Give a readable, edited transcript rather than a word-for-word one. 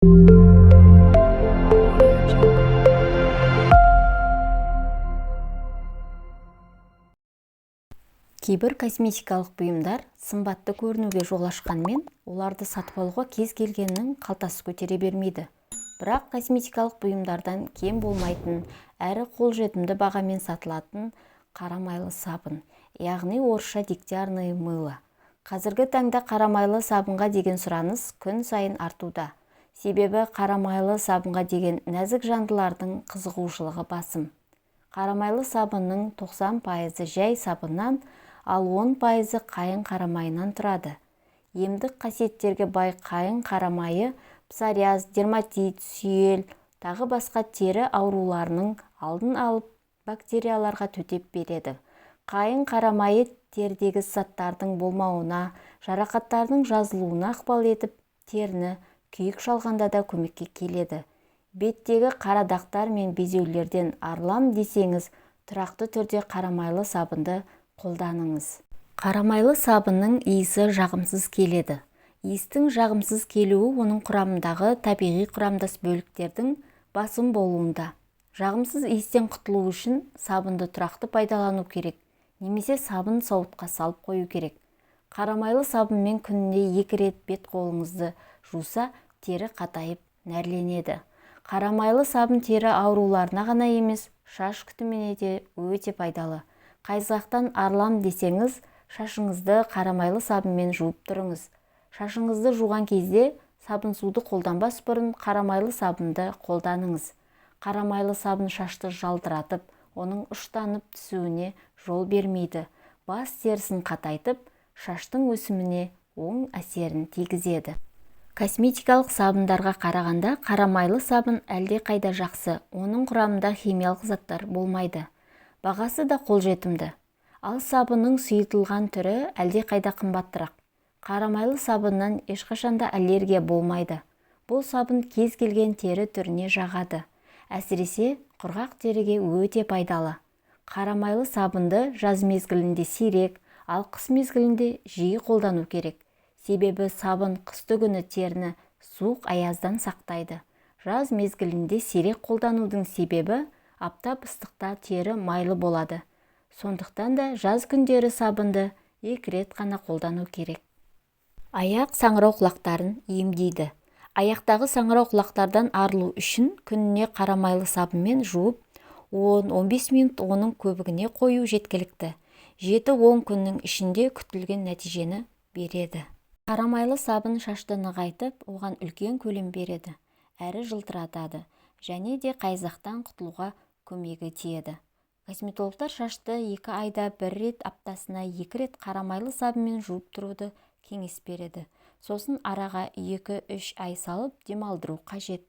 Кейбір косметикалық бұйымдар сымбатты көрінуге жол ашқанмен, оларды сатып алуға кез келгеннің қалтасы көтере бермейді. Бірақ косметикалық бұйымдардан кем болмайтын, әрі қолжетімді бағамен сатылатын қарамайлы сабын, яғни орысша дегтярное мыло. Қазіргі таңда қарамайлы сабынға деген сұраныс күн сайын артуда. Себебі қарамайлы сабынға деген нәзік жандылардың қызығушылығы басым. Қарамайлы сабынның 90% жай сабыннан, ал 10% қайың қарамайынан тұрады. Емдік қасиеттерге бай қайың қарамайы псориаз, дерматит, сүйел, тағы басқа тері ауруларының алдын алып, бактерияларға төтеп береді. Қайың қарамайы терідегі заттардың болмауына, жарақаттардың жазылуына ықпал етіп, теріні күйік шалғанда да көмекке келеді. Беттегі қара дақтар мен безеулерден арылам десеңіз, тұрақты түрде қарамайлы сабынды қолданыңыз. Қарамайлы сабынның иісі жағымсыз келеді. Иістің жағымсыз келуі оның құрамындағы табиғи құрамдас бөліктердің басым болуында. Жағымсыз иістен құтылу үшін сабынды тұрақты пайдалану керек, немесе сабын сауытқа салып қою керек. Қарамайлы сабынмен күніне 2 рет бет қолыңызды жуса, тері қатайып нәрленеді. Қарамайлы сабын тері ауруларына ғана емес, шаш күтіміне де өте пайдалы. Қайызғақтан арылам десеңіз, шашыңызды қарамайлы сабынмен жуып тұрыңыз. Шашыңызды жуған кезде сабын суды қолданбас бұрын қарамайлы сабынды қолданыңыз. Қарамайлы сабын шашты жалтыратып, оның ұштанып түсуіне жол бермейді. Бас терісін қатайтып, шаштың өсіміне оң әсерін тигізеді. Косметикалық сабындарға қарағанда қарамайлы сабын әлдеқайда жақсы. Оның құрамында химиялық заттар болмайды. Бағасы да қолжетімді. Ал сабынның сұйытылған түрі әлдеқайда қымбаттырақ. Қарамайлы сабыннан ешқашанда аллергия болмайды. Бұл сабын кез келген тері түріне жағады. Әсіресе құрғақ теріге өте пайдалы. Қарамайлы сабынды жаз мезгілінде сирек, ал қыс мезгілінде жиі қолдану керек. Себебі сабын қысты күні теріні суық аяздан сақтайды. Жаз мезгілінде сирек қолданудың себебі аптап ыстықта тері майлы болады. Сондықтан да жаз күндері сабынды 2 рет қана қолдану керек. Аяқ саңырау құлақтарын емдейді. Аяқтағы саңырау құлақтардан арылу үшін күніне қарамайлы сабынмен жуып, 10-15 минут оның көбігіне қою жеткілікті. 7-10 күннің ішінде күтілген нәтижені береді. Қарамайлы сабын шашты нығайтып, оған үлкен көлем береді, әрі жылтыратады және де қайызғақтан құтылуға көмегі тиеді. Косметологтар шашты 2 айда 1 рет, аптасына 2 рет қарамайлы сабынмен жуып тұруды кеңес береді. Сосын араға 2-3 ай салып демалдыру қажет.